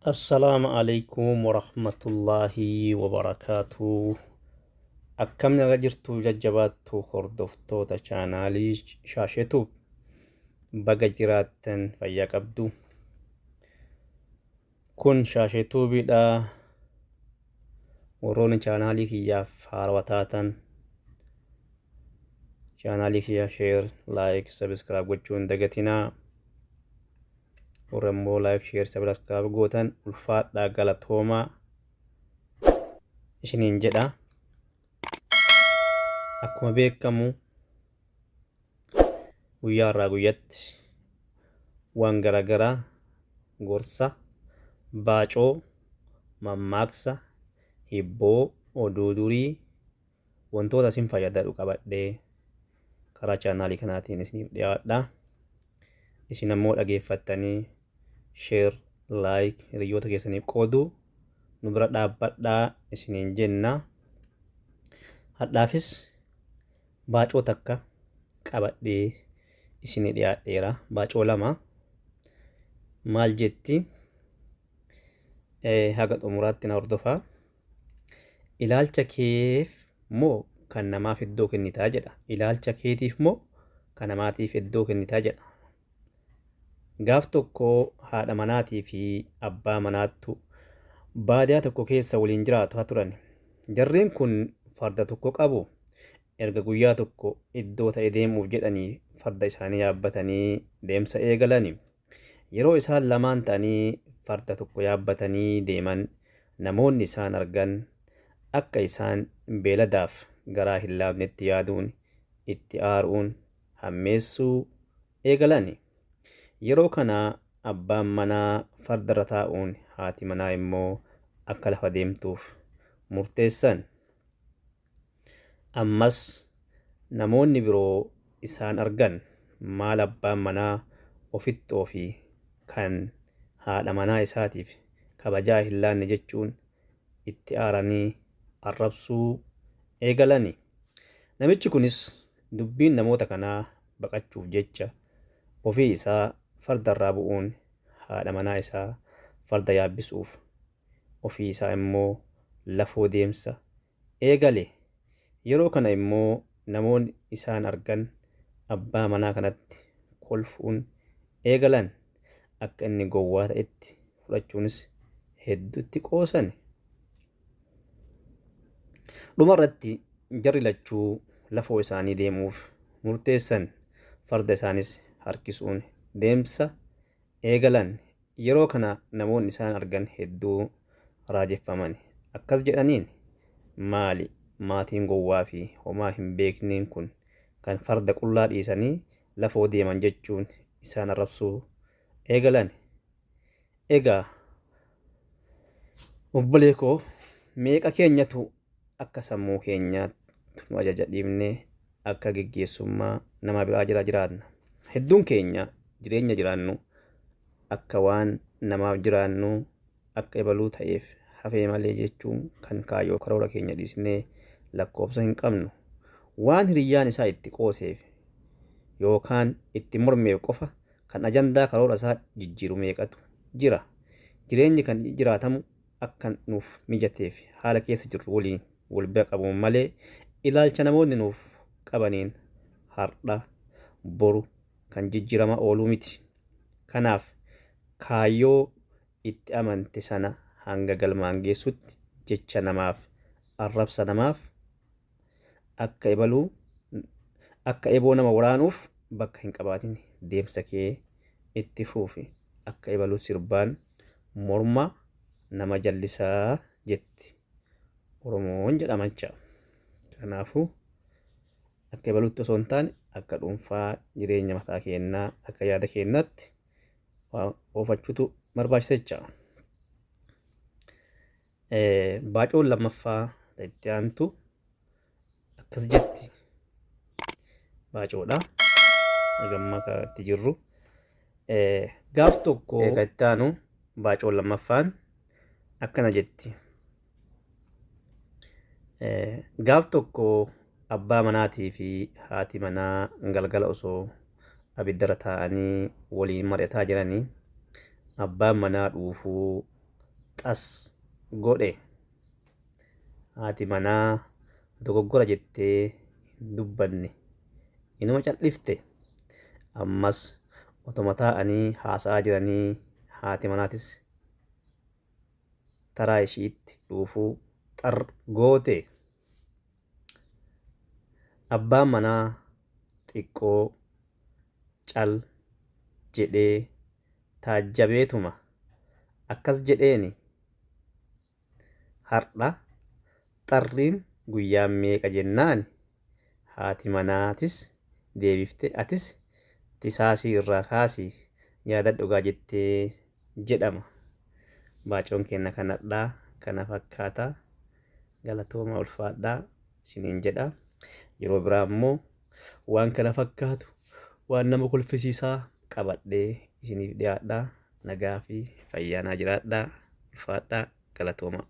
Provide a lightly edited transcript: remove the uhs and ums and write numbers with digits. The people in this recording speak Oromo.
Assalaamu alaikum warahmatullaahi wabarakaatu. Akkam naga jirtu jajjabaattu hordoftoota chaanaalii Shaasheetu, baga jiraattan, fayyaa qabdu. Kun Shaasheetuubiidha. Warroonni chaanaalii kiyyaaf haarawaa taatan chaanaalii kiyya share, like, subscribe gochuu hin dagatinaa. Warra immoo like, share, subscribe gootan ulfaadhaa, galatoomaa isiniin jedha. Akkuma beekamu guyyaa irraa guyyatti waan garaagaraa, gorsa, baacoo, mammaaksa, hibboo, oduu durii, wantoota isin fayyadu qabadhee karaa chaanaalii kanaatiin isiniif dhiyaadha. Isin ammoo dhageeffattanii share, like, hiriyoota keessaniif qooduu nu bira dhaabbadhaa isiniin jenna. Hadhaafis baacoo takka qabadhee isinii dhiyaadheera. Baacoo lama maal jetti? Haga xumuraatti na hordofaa. Ilaalcha keef moo kan namaaf iddoo kennitaa jedha. Ilaalcha keetiif moo kan namaatiif iddoo kennitaa jedha. Gaaf tokko haadha manaatii fi abbaa manaattu baadiyaa tokko keessa waliin jiraatu turan. Jarreen kun farda tokko qabu. Erga guyyaa tokko iddoo ta'e deemuuf jedhanii farda isaanii yaabbatanii deemsa eegalani. Yeroo isaan lamaan ta'anii farda tokko yaabbatanii deeman, namoonni isaan argan akka isaan beeladaaf garaa hin laafnetti yaaduun itti aaruun hammeessuu eegalani. Yeroo kana abbaan manaa fardarra taa'uun haati manaa immoo akka lafa deemtuuf murteessan. Ammas namoonni biroo isaan argan maal abbaan manaa ofittoo fi kan haadha manaa isaatiif kabajaa hin laanne jechuun itti aaranii arrabsuu eegalani. Namichi kunis dubbiin namoota kanaa baqachuuf jecha ofii isaa fardarraa bu'uun haadha manaa isaa farda yaabbisuuf ofii isaa immoo lafoo deemsa eegale. Yeroo kana immoo namoonni isaan argan abbaa manaa kanatti kolfuun eegalan. Akka inni gowwaa ta'etti fudhachuunis hedduutti qoosan. Dhuma irratti jarri lachuu lafoo isaanii deemuuf murteessan. Farda isaanis harkisuun deemsa eegalan. Yeroo kana namoonni isaan argan hedduu raajeffaman. Akkas jedhaniin: "Maali maatiin gowwaa fi homaa hin beekneen kun kan farda qullaa dhiisanii lafoo deeman?" jechuun isaan arrabsuu eegalan. Egaa obbolee koo, meeqa keenyatu akka sammuu keenyaatti nu ajaja dhiifnee akka geggeessummaa nama biraa jira jiraanna? Hedduun keenya jireenya jiraannu akka waan namaaf jiraannu, akka ebaluu ta'eef hafee malee jechuun kan kaayyoo karoora keenya dhiisnee lakkoofsa hin qabnu. Waan hiriyyaan isaa itti qooseef yookaan itti mormeef qofa kan ajandaa karoora isaa jijjiiru meeqatu jira? Jireenyi kan jiraatamu akka nuuf mijateef haala keessa jirru waliin wal bira qabuun malee ilaalcha namoonni nuuf qabaniin har'a boru kan jijjiirama ooluu miti. Kanaaf kaayyoo itti amante sana hanga galmaan geessutti jecha namaaf, arrabsa namaaf akka ebaluu akka eboo nama waraanuuf bakka hin qabaatin, deemsa kee itti fuufi. Akka ebaluu sirbaan morma nama jallisaa jetti Oromoon jedhamacha. Kanaafuu akka ebaluutti osoo hin taane akka dhuunfaa jireenya mataa keenyaa akka yaada keenyaatti oofachuutu barbaachisa jecha. Baacoon lammaffaa itti aantu akkas jetti. Baacoodha. Hagamma itti jirru. Gaaf tokko kan itti aanu baacoon lammaffaan akkana jetti. Gaaf tokko abbaa manaatii fi haati manaa galgala osoo abiddarra taa'anii waliin mari'ataa jiranii abbaan manaa dhuufuu Xas godhe. Haati manaa dogoggora jettee hin dubbanne. Inuma cal'ifte. Ammas otoma taa'anii haasa'aa jiranii haati manaatis taraa ishiitti dhuufuu xar goote. Abbaan manaa xiqqoo cal jedhee taajjabeetuma akkas jedheeni, Hardha xarriin guyyaa meeqa jennaani haati manaatis deebifte atis tisaasii irraa kaasii yaadadhugaa jettee jedhama. Baacoon keenna kan hardhaa kana fakkaata. Galatoomaa ulfaadhaa isiniin jedha. Yeroo biraa immoo waan kana fakkaatu waan nama kolfisiisaa qabadhee isiniif dhiyaadha. Nagaa fi fayyaa naa jiraadhaa. Ulfaadhaa. Galatoomaa.